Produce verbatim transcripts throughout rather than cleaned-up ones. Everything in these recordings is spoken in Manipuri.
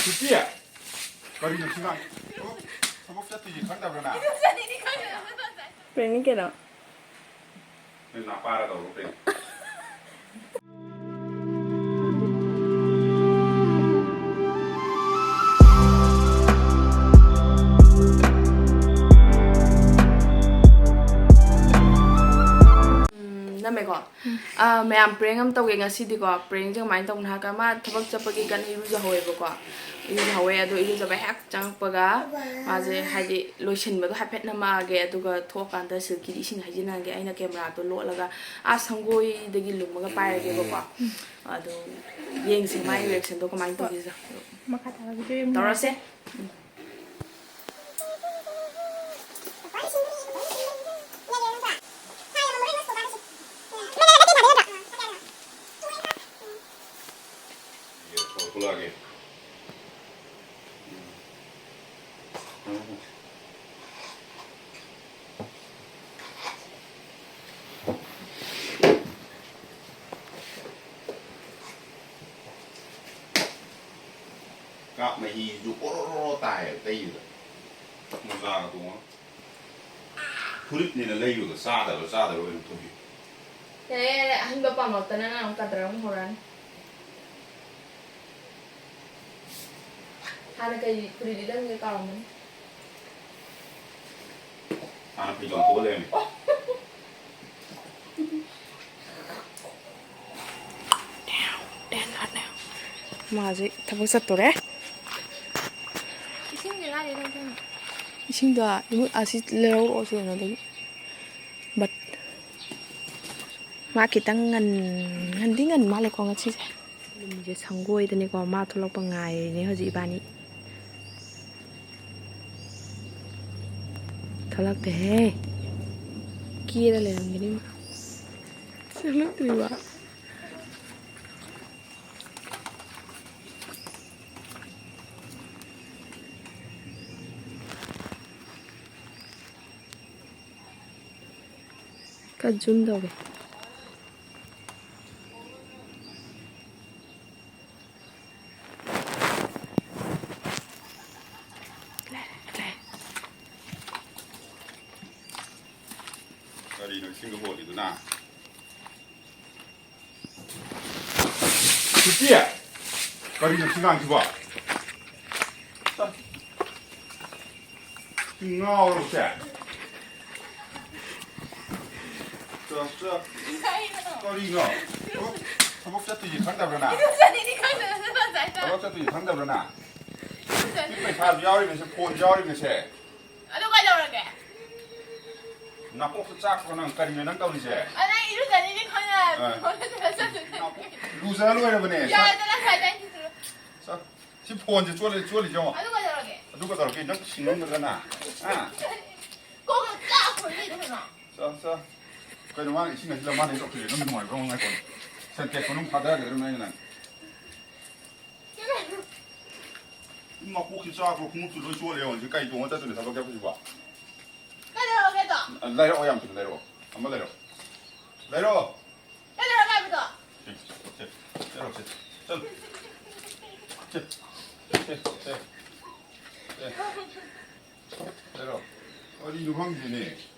ꯅꯨꯄꯤ! ꯀꯔꯤꯅꯣ ꯁꯤ ꯉꯥꯡ-, ꯊꯕꯛ, ꯊꯕꯛ ꯆꯠꯇꯣꯏꯁꯤ ꯈꯪꯗꯕ꯭ꯔꯥ ꯅꯪ? ꯄ꯭ꯔꯦꯡꯅꯤ ꯀꯩꯅꯣ? ꯅꯣꯏ ꯅꯥꯄꯥꯔ ꯇꯧꯔꯣ ꯄ꯭ꯔꯦꯡ꯫ ꯎꯝ, ꯅꯝꯃꯦꯀꯣ? ꯑꯥ, ꯃꯌꯥꯝ, ꯄ꯭ꯔꯦꯡ ꯑꯃ ꯇꯧꯒꯦ ꯉꯁꯤꯗꯤꯀꯣ꯫ ꯄ꯭ꯔꯦꯡꯁꯦ ꯀꯃꯥꯏꯅ ꯇꯧꯕꯅꯣ ꯍꯥꯏꯔꯒ, ꯃꯥ ꯊꯕꯛ ꯆꯠꯄꯒꯤ ꯀꯟꯅ ꯏꯔꯨꯖꯍꯧꯋꯦꯕꯀꯣ꯫ ꯏꯔꯨꯖꯍꯧꯋꯦ, ꯑꯗꯣ ꯏꯔꯨꯖꯕ ꯍꯦꯛ ꯆꯪꯉꯛꯄꯒ ꯃꯥꯁꯦ, ꯍꯥꯏꯗꯤ, ꯂꯣꯏꯁꯤꯟꯕꯗꯣ ꯍꯥꯏꯐꯦꯠ ꯅꯝꯃꯛꯑꯒꯦ, ꯑꯗꯨꯒ ꯊꯣꯛꯑꯀꯥꯟꯗ ꯁꯤꯜꯀꯤꯗꯤ ꯏꯁꯤꯡ ꯍꯩꯖꯤꯟꯅꯔꯒꯦ꯫ ꯑꯩꯅ ꯀꯦꯃꯦꯔꯥꯗꯣ ꯂꯣꯠꯂꯒ ꯑꯥ ꯁꯪꯒꯣꯏꯗꯒꯤ ꯂꯨꯝꯃꯒ ꯄꯥꯏꯔꯒꯦꯕꯀꯣ꯫ ꯑꯗꯣ ꯌꯦꯡꯁꯦ ꯃꯥꯒꯤ ꯔꯤꯌꯦꯛꯁꯟꯗꯣ ꯀꯃꯥꯏꯅ ꯇꯧꯒꯦꯁꯦ꯫ ꯃꯈꯥ ꯇꯥꯕ ꯚꯤꯗꯤꯑꯣ ꯌꯦꯡꯃꯤꯟꯅꯔꯁꯦ꯫ ꯇꯧꯔꯁꯦ꯫ ꯀꯥꯞ ꯃꯍꯤꯁꯨ ꯑꯣꯔꯣꯔꯣ ꯇꯥꯏꯌꯦꯕ ꯇꯩꯕꯗ꯫ ꯃꯣꯖꯥꯒ ꯇꯣꯡꯉꯒ꯫ ꯐꯨꯔꯤꯠꯅꯦꯅ ꯂꯩꯕꯗꯣ ꯆꯥꯗꯕ ꯆꯥꯗꯕ ꯑꯣꯏꯅ ꯊꯣꯛꯏ꯫ ꯌꯥꯔꯦ, ꯌꯥꯔꯦ, ꯑꯍꯟꯕ ꯄꯥꯝꯃꯛꯇꯅ ꯅꯪ ꯑꯃꯨꯛ ꯀꯗꯔ ꯑꯃꯨꯛ ꯍꯧꯔꯛꯑꯅꯤ꯫ ꯍꯥꯟꯅ ꯀꯩ ꯐꯨꯔꯤꯠ ꯂꯤꯠꯂꯝꯒꯦ ꯀꯥꯎꯔꯝꯃꯅꯤ꯫ ꯍꯥꯟꯅ ꯐꯩꯖꯣꯝ ꯊꯣꯛꯑ ꯂꯩꯔꯝꯃꯤ꯫ ꯃꯥꯁꯦ ꯊꯕꯛ ꯆꯠꯇꯣꯔꯦ꯫ ꯏꯁꯤꯡꯗꯤ ꯀꯥꯏꯗꯩ ꯂꯧꯗꯣꯏꯅꯣ? ꯏꯁꯤꯡꯗꯣ ꯏꯃꯨ-, ꯑꯁꯤ ꯂꯧꯔꯛꯑꯣ ꯁꯤ ꯀꯩꯅꯣꯗꯒꯤ꯫ But ꯃꯥ ꯈꯤꯇꯪ ꯉꯟ-, ꯉꯟꯗꯤ ꯉꯟ ꯃꯥꯜꯂꯦꯀꯣ ꯉꯁꯤꯁꯦ꯫ ꯂꯨꯝꯃꯤꯁꯦ ꯁꯪꯒꯣꯏꯗꯅꯤꯀꯣ, ꯃꯥ ꯊꯣꯛꯂꯛꯄ ꯉꯥꯏꯔꯤꯅꯦ ꯍꯧꯖꯤꯛ ꯏꯕꯥꯅꯤ꯫ ꯊꯣꯛꯂꯛꯇꯦꯍꯦ꯫ ꯀꯦꯔ ꯂꯩꯔꯝꯒꯅꯤ ꯃꯥ꯫ ꯊꯣꯛꯂꯛꯇ꯭ꯔꯤꯕ꯫ ꯈꯔ zoom ꯇꯧꯒꯦ꯫ ꯁꯤꯡꯒ ꯍꯣꯜꯂꯤꯗꯨꯅ꯫ ꯁꯨꯇꯤ! ꯀꯔꯤꯅꯣ ꯁꯤ ꯉꯥꯡꯁꯤꯕꯣ? ꯆꯠ꯫ ꯁꯤ ꯉꯥꯎꯔꯕꯣ ꯁꯦ? ꯆꯠ, ꯆꯠ꯫ ꯀꯔꯤꯅꯣ? ꯊꯕꯛ, ꯊꯕꯛ ꯆꯠꯇꯣꯏꯁꯦ ꯈꯪꯗꯕ꯭ꯔꯥ ꯅꯪ? ꯏꯔꯨꯖꯅꯤꯗꯤ ꯈꯪꯗꯅ ꯆꯠꯂꯣ ꯉꯁꯥꯏꯗ꯫ ꯊꯕꯛ ꯆꯠꯇꯣꯏꯁꯦ ꯈꯪꯗꯕ꯭ꯔꯥ ꯅꯪ? ꯁꯤ ꯏꯔꯨꯖꯅꯤ꯫ ꯄꯩꯁꯥꯁꯨ ꯌꯥꯎꯔꯤꯕꯅꯤ, ꯁꯤ ꯐꯣꯟꯁꯨ ꯌꯥꯎꯔꯤꯕꯅꯤ ꯁꯦ꯫ ꯑꯗꯨ ꯀꯩꯗꯧꯔꯒꯦ? ꯅꯥꯀꯣꯛꯇ ꯆꯥꯛꯄ꯭ꯔꯣ ꯅꯪ? ꯀꯔꯤꯅꯣ ꯅꯪ ꯇꯧꯔꯤꯁꯦ? ꯑꯗ ꯅꯪ ꯏꯔꯨꯖꯅꯤꯗꯤ ꯈꯪꯉꯦ꯫ ꯑꯥ꯫ ꯐꯣꯟꯗ ꯆꯠꯂꯨ꯫ ꯅꯥꯀꯣꯛ ꯂꯨꯖ ꯂꯣꯏꯔꯕꯅꯦ꯫ ꯌꯥꯔꯦꯗꯅ ꯉꯁꯥꯏꯗ ꯑꯩ ꯁꯤꯗ꯫ ꯆꯠ꯫ ꯁꯤ ꯐꯣꯟꯁꯦ ꯆꯣꯠꯂꯦ, ꯆꯣꯠꯂꯤꯁꯦ ꯌꯦꯡꯉꯣ꯫ ꯑꯗꯨ ꯀꯩꯗꯧꯔꯒꯦ? ꯑꯗꯨ ꯀꯩꯗꯧꯔꯒꯦ? ꯅꯪ ꯁꯤꯡꯉꯝꯒꯗ꯭ꯔꯅ? ꯍꯥ? ꯀꯣꯛꯇ ꯆꯥꯛꯄ꯭ꯔꯣ ꯅꯪ ꯏꯔꯨꯖꯅꯣ? ꯆꯠ, ꯆꯠ꯫ ꯀꯩꯅꯣ ꯃꯥꯅ ꯏꯁꯤꯡ ꯑꯁꯤꯗ ꯃꯥꯅ ꯍꯦꯛ ꯇꯧꯁꯤꯜꯂꯦ꯫ ꯅꯪ ꯅꯨꯡꯉꯥꯏꯕ꯭ꯔꯣ? ꯉꯥꯏꯈꯣ꯫ ꯁꯦꯟꯇꯦꯛꯁ ꯃꯅꯨꯡ ꯊꯥꯗꯔꯒꯗ꯭ꯔꯥ ꯅꯪ ꯑꯩꯅ ꯅꯪ? ꯃꯀꯣꯛꯁꯤ ꯆꯥꯛꯄ꯭ꯔꯣ? ꯈꯣꯡꯎꯞꯁꯨ ꯂꯣꯏ ꯆꯣꯠꯂꯦ꯫ ꯍꯧꯖꯤꯛ ꯀꯩ ꯇꯣꯡꯉ ꯆꯠꯇꯣꯏꯅꯣ ꯊꯕꯛ ꯆꯠꯄꯁꯤꯕꯣ? ꯀꯩꯗꯧꯔꯒꯦꯗꯣ? ꯂꯩꯔꯛꯑꯣ, ꯌꯥꯝ ꯊꯨꯅ ꯂꯩꯔꯛꯑꯣ꯫ ꯑꯃ ꯂꯩꯔꯛꯑꯣ꯫ ꯂꯩꯔꯛꯑꯣ꯫ ꯀꯩꯗꯧꯔꯒꯦ ꯍꯥꯏꯕꯗꯣ? ꯁꯦ, ꯁꯦ, ꯂꯩꯔꯛꯑꯣ, ꯁꯦ꯫ ꯆꯠꯂꯨ꯫ ꯁꯦ, ꯁꯦ, ꯁꯦ, ꯁꯦ꯫ ꯂꯩꯔꯛꯑꯣ꯫ ꯀꯔꯤꯅꯣ ꯈꯪꯗꯦꯅꯦ꯫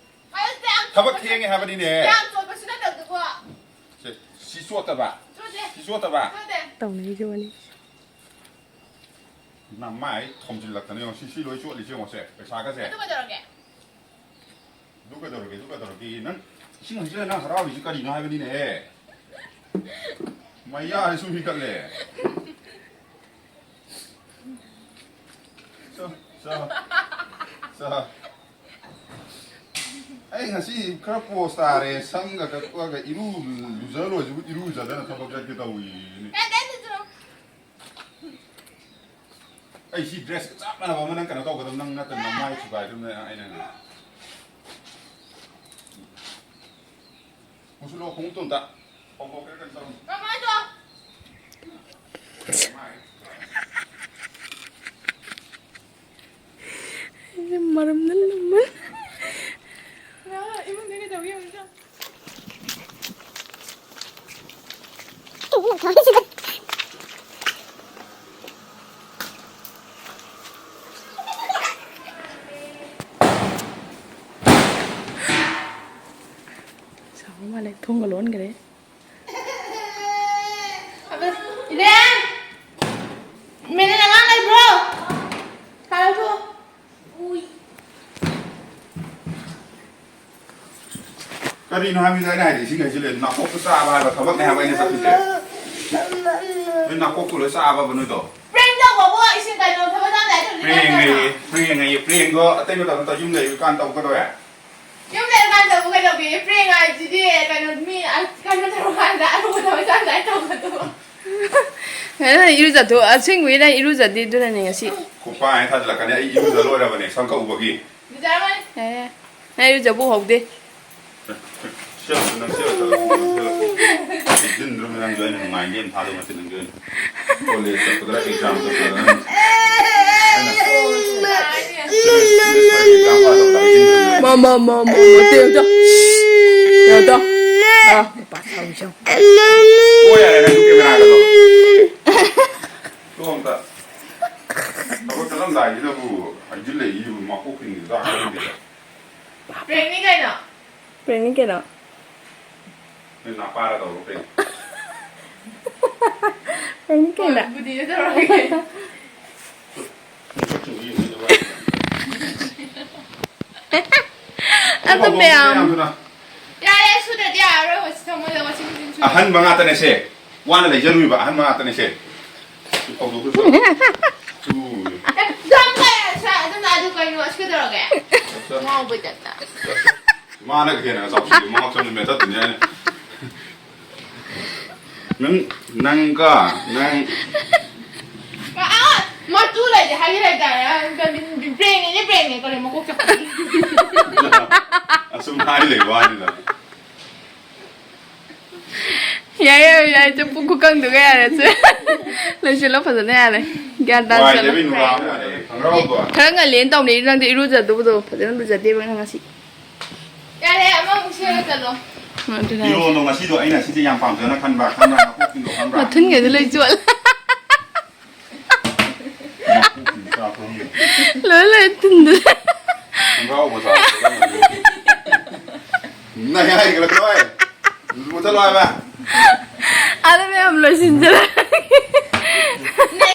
ꯑꯗꯨ ꯌꯥꯝ ꯊꯕꯛ ꯆꯣꯠꯄꯁꯨ-, ꯊꯦꯡꯉꯦ ꯍꯥꯏꯕꯅꯤꯅꯦ꯫ ꯌꯥꯝ ꯆꯣꯠꯄꯁꯨ ꯅꯠꯇꯕꯗꯨꯕꯨ꯫ ꯁꯦ, ꯁꯤ ꯆꯣꯠꯇꯕ? ꯆꯣꯠꯇꯦ꯫ ꯁꯤ ꯆꯣꯠꯇꯕ? ꯆꯣꯠꯇꯦ꯫ ꯇꯧꯅꯩꯁꯤꯕꯨꯅꯤ꯫ ꯅꯃꯥꯏ ꯊꯣꯝꯖꯤꯜꯂꯛꯇꯅ ꯌꯦꯡꯉꯣ꯫ ꯁꯤ, ꯁꯤ ꯂꯣꯏ ꯆꯣꯠꯂꯤꯁꯦ ꯌꯦꯡꯉꯣ ꯁꯦ, ꯄꯩꯁꯥꯒꯁꯦ꯫ ꯑꯗꯨ ꯀꯩꯗꯧꯔꯒꯦ? ꯑꯗꯨ ꯀꯩꯗꯧꯔꯒꯦ? ꯑꯗꯨ ꯀꯩꯗꯧꯔꯒꯦ? ꯅꯪ ꯏꯁꯤꯡ ꯍꯩꯖꯤꯜꯂ ꯅꯪ ꯍꯔꯥꯎꯔꯤꯁꯤ ꯀꯔꯤꯅꯣ ꯍꯥꯏꯕꯅꯤꯅꯦꯍꯦ? ꯃꯌꯥꯁꯦ ꯁꯨꯝ ꯍꯤꯒꯠꯂꯦ꯫ ꯆꯣ, ꯆꯣ, ꯆꯣ꯫ ꯑꯩ ꯉꯁꯤ ꯈꯔ ꯄꯣꯁ ꯇꯥꯔꯦ, ꯁꯝꯒ ꯀꯛꯄꯒ ꯏꯔꯨ ꯂꯨꯖ ꯂꯣꯏꯁꯤꯕꯨ ꯏꯔꯨꯖꯗꯅ ꯊꯕꯛ ꯆꯠꯀꯦ ꯇꯧꯏꯅꯦ꯫ ꯑꯩ ꯁꯤ ꯗ꯭ꯔꯦꯁꯀ ꯆꯞ ꯃꯥꯟꯅꯕ ꯑꯃ ꯅꯪ ꯀꯩꯅꯣ ꯇꯧꯒꯗꯕ ꯅꯪ ꯅꯠꯇꯅ ꯅꯃꯥꯏ ꯊꯨꯒꯥꯏꯗꯕꯅꯦ ꯑꯩꯅ꯫ ꯄꯨꯁꯤꯜꯂꯣ ꯈꯣꯡꯎꯞꯇꯣ ꯑꯝꯇ꯫ ꯍꯧꯗꯣꯛꯀꯦꯔꯥ ꯀꯩꯅꯣ ꯇꯧꯔꯣ꯫ ꯀꯃꯥꯏꯅ ꯇꯧ? ꯃꯔꯝꯅ ꯂꯨꯝꯃꯟ꯫ ꯏꯃꯨꯡꯗ ꯀꯩꯗꯧꯒꯦ ꯌꯦꯡꯉꯨꯆꯣ꯫ ꯂꯩ, ꯊꯣꯡꯒ ꯂꯣꯟꯈ꯭ꯔꯦ꯫ ꯑꯕꯦ, ꯏꯔꯦꯟ! ꯃꯦꯅꯦ ꯑꯉꯥꯡ ꯂꯩꯕ꯭ꯔꯣ? ꯁꯥꯔ ꯊꯣꯛꯑꯣ꯫ ꯎꯏ꯫ ꯀꯔꯤꯅꯣ ꯍꯥꯏꯕꯅꯤꯗ ꯑꯩꯅ ꯍꯥꯏꯗꯤ, ꯏꯁꯤꯡ ꯍꯩꯖꯤꯜꯂꯦ, ꯅꯥꯀꯣꯛꯇ ꯆꯥꯕ ꯍꯥꯏꯕ ꯊꯕꯛꯅꯦ ꯍꯥꯏꯕ ꯑꯩꯅ ꯆꯠꯂꯤꯁꯦ꯫ ꯅꯣꯏ ꯅꯥꯀꯣꯛꯇꯣ ꯂꯣꯏ ꯆꯥꯕꯕ ꯅꯣꯏꯗꯣ? ꯄ꯭ꯔꯦꯡ ꯇꯧꯕꯕꯨ ꯏꯁꯤꯡ ꯀꯩꯅꯣ ꯊꯕꯛ ꯆꯥꯝꯗꯥꯏ ꯇꯧꯔꯤꯗꯣ ꯄ꯭ꯔꯦꯡ ꯅꯠꯇ꯭ꯔꯣ? ꯍꯥꯏꯌꯦ, ꯄ꯭ꯔꯦꯡ ꯍꯥꯏꯌꯦ, ꯄ꯭ꯔꯦꯡꯗꯣ ꯑꯇꯩ ꯃꯇꯝꯗ ꯌꯨꯝ ꯂꯩꯔꯤꯀꯥꯟꯗ ꯇꯧꯒꯗꯧ ꯌꯥꯏ꯫ ꯌꯨꯝ ꯂꯩꯔꯀꯥꯟꯗꯕꯨ ꯀꯩꯗꯧꯒꯦ? ꯄ꯭ꯔꯦꯡ ꯍꯥꯏꯁꯤꯗꯤ ꯀꯩꯅꯣ, ꯃꯤ, ꯑ, ꯀꯩꯅꯣ ꯇꯧꯔꯀꯥꯟꯗ ꯑꯔꯨꯕ ꯊꯕꯛ ꯆꯥꯝꯗꯥꯏ ꯇꯧꯕꯗꯣ꯫ ꯅꯪ ꯏꯔꯨꯖꯊꯣꯛ-, ꯑꯁꯦꯡꯕꯒꯤ ꯅꯪ ꯏꯔꯨꯖꯗꯦ, ꯑꯗꯨꯅꯅꯦ ꯉꯁꯤ꯫ ꯈꯨꯄꯥꯛ ꯑꯃ ꯊꯥꯖꯤꯜꯂꯛꯀꯅꯤ, ꯑꯩ ꯏꯔꯨꯖ ꯂꯣꯏꯔꯕꯅꯦ, ꯁꯝ ꯀꯛꯎꯕꯒꯤ꯫ ꯂꯨꯖꯔꯝꯃꯅꯤ꯫ ꯌꯥꯔꯦ, ꯌꯥꯔꯦ꯫ ꯅꯪ ꯏꯔꯨꯖꯕ ꯎꯍꯧꯗꯦ꯫ ꯁꯦꯜ, ꯅꯪ ꯁꯦꯜ ꯆꯠꯂꯣ, ꯅꯪ ꯁꯦꯜ꯫ ꯍꯩꯖꯤꯟꯗ꯭ꯔꯣ ꯅꯪꯁꯨ? ꯑꯩꯅ ꯅꯨꯡꯉꯥꯏꯅꯤ ꯊꯥꯗꯧ ꯅꯠꯇꯦ ꯅꯪꯒꯤ ꯑꯣꯏꯅ꯫ ꯀꯣꯂꯦꯖ ꯆꯠꯄꯗꯔ, ꯑꯦꯛꯖꯥꯝ ꯆꯠꯄꯗꯔ ꯅꯪ? ꯑꯩꯅ ꯁꯦꯃꯦꯁꯇꯔꯒꯤ ꯑꯦꯛꯖꯥꯝ ꯊꯥꯗꯧꯗ ꯍꯩꯖꯤꯟꯗ꯭ꯔꯣ ꯅꯪ? ꯃꯥ, ꯃꯥ, ꯃꯥ, ꯃꯥ, ꯃꯥ, ꯇꯦꯡ ꯇꯧ꯫ ꯇꯦꯡ ꯇꯧ꯫ ꯑꯥ, ꯅꯨꯄꯥ ꯁꯥꯎꯔꯤ ꯁꯦ ꯌꯦꯡꯉꯨ꯫ ꯑꯣ, ꯌꯥꯔꯦ, ꯅꯪꯁꯨ ꯀꯦꯃꯦꯔꯥꯒꯗꯣ꯫ ꯇꯣ ꯑꯝꯇ꯫ ꯊꯕꯛ ꯆꯠꯂꯝꯗꯥꯏꯁꯤꯗꯕꯨ ꯍꯩꯖꯤꯜꯂꯛꯏꯁꯤꯕꯨ ꯃꯀꯣꯛ ꯆꯤꯡꯉꯤꯗ ꯍꯥꯏꯔꯝꯗꯦꯗ꯫ ꯄ꯭ꯔꯦꯡꯅꯤ ꯀꯩꯅꯣ꯫ ꯄ꯭ꯔꯦꯡꯅꯤ ꯀꯩꯅꯣ꯫ ꯅꯣꯏ ꯅꯥꯄꯥꯔ ꯇꯧꯔꯣ ꯀꯩꯅꯣ? ꯄ꯭ꯔꯦꯡꯅꯤ ꯀꯩꯅꯣ꯫ ꯍꯣꯏ, ꯕꯨꯙꯤꯗ ꯇꯧꯔꯒꯦ꯫ ꯅꯣꯏ ꯁꯛꯁꯤꯡꯗꯣ ꯌꯦꯡꯉꯨ ꯀꯩꯗꯧꯕ? ꯑꯗꯨ ꯃꯌꯥꯝ꯫ ꯌꯥꯔꯦ, ꯁꯨꯗ꯭ꯔꯗꯤ ꯌꯥꯔꯔꯣꯏ, ꯍꯧꯖꯤꯛ ꯊꯝꯃꯣ, ꯌꯦꯡꯉꯣ, ꯁꯤ ꯃꯆꯤꯟ ꯁꯨꯗ꯭ꯔꯗꯤ꯫ ꯑꯍꯟꯕ ꯉꯥꯛꯇꯅꯦꯁꯦ꯫ ꯋꯥꯅ ꯂꯩꯖꯔꯨꯏꯕ ꯑꯍꯟ ꯃꯅꯥꯛꯇꯅꯤꯁꯦ꯫ ꯐꯧꯗꯣꯛꯈ꯭ꯔꯁꯨ꯫ ꯇꯨ꯫ ꯑꯦ, ꯌꯥꯝ ꯂꯩꯔꯦ, ꯁꯥ-, ꯑꯗꯨꯅ ꯑꯗꯨ ꯀꯩꯅꯣ, ꯑꯁꯤ ꯀꯩꯗꯧꯔꯒꯦ? ꯑꯠꯆꯥ꯫ ꯉꯥꯎꯕꯩ ꯇꯥꯏꯞꯇ꯫ ꯃꯥꯅ ꯍꯦꯟꯅ ꯆꯥꯎꯁꯤꯜꯂꯤ, ꯃꯉꯛ ꯁꯝꯁꯤ ꯃꯦꯠꯊꯠꯇꯣꯏꯅꯦ ꯑꯩꯅ꯫ ꯅꯪ, ꯅꯪꯒ, ꯅꯪ꯫ ꯑꯥ, ꯃꯇꯨ ꯂꯩꯇꯦ ꯍꯥꯏꯒꯦ ꯂꯩꯇꯥꯔꯦ꯫ ꯕ꯭ꯔꯦꯡꯅꯦ, ꯕ꯭ꯔꯦꯡꯅꯦ, ꯀꯔꯤ ꯃꯀꯣꯛ ꯆꯥꯛꯄꯤ? ꯑꯁꯨꯝ ꯍꯥꯏ ꯂꯩꯕ ꯋꯥꯅꯤꯗ꯫ ꯌꯥꯔꯦ, ꯌꯥꯔꯦ, ꯌꯥꯔꯦ, ꯆꯦ, ꯄꯨꯛ ꯈꯨꯀꯪꯗꯨꯒ ꯌꯥꯔꯦ, ꯆꯦ꯫ ꯂꯣꯏꯁꯤꯜꯂꯣ ꯐꯖꯅ, ꯌꯥꯔꯦ꯫ ꯒ꯭ꯌꯥꯟ ꯇꯥꯅ ꯆꯠꯂꯣ꯫ ꯅꯨꯡꯉꯥꯏꯇꯦꯕ, ꯏꯅꯨꯔꯥ ꯑꯃ ꯌꯥꯗꯦ꯫ ꯈꯪꯍꯧꯕ꯭ꯔꯣ? ꯈꯔ ꯉꯜꯂꯦꯅ ꯇꯧꯅꯤ, ꯅꯪꯗꯤ ꯏꯔꯨꯖꯗꯧꯕꯗꯣ ꯐꯖꯅ ꯂꯨꯖꯗꯦꯕ ꯅꯪ ꯉꯁꯤ꯫ ꯌꯥꯔꯦ, ꯑꯃꯃꯨꯛ ꯁꯦꯝꯃ ꯆꯠꯂꯣ꯫ ꯑꯗꯨꯅ ꯍꯥꯏꯁꯦ꯫ ꯐꯤꯔꯣꯜꯗꯣ ꯉꯁꯤꯗꯣ ꯑꯩꯅ ꯁꯤꯁꯦ ꯌꯥꯝ ꯄꯥꯝꯖꯅ ꯈꯟꯕ꯭ꯔꯥ? ꯈꯟꯕ꯭ꯔꯥ? ꯅꯀꯣꯛꯁꯤꯡꯗꯣ ꯈꯟꯕ꯭ꯔꯥ? ꯃꯊꯨꯟꯒꯗꯤ ꯂꯣꯏ ꯆꯣꯠꯂꯦ꯫ ꯂꯣꯏ, ꯂꯣꯏ ꯊꯨꯟꯗ꯫ ꯈꯣꯡꯒ꯭ꯔꯥꯎ ꯃꯆꯥ ꯁꯦꯠꯂꯝꯃꯅꯤ꯫ ꯅꯌꯥꯏꯒ ꯂꯣꯏ꯫ ꯍꯥꯏꯕ꯫ ꯑꯗꯨ ꯃꯌꯥꯝ ꯂꯣꯏꯁꯤꯟꯖꯔꯦ꯫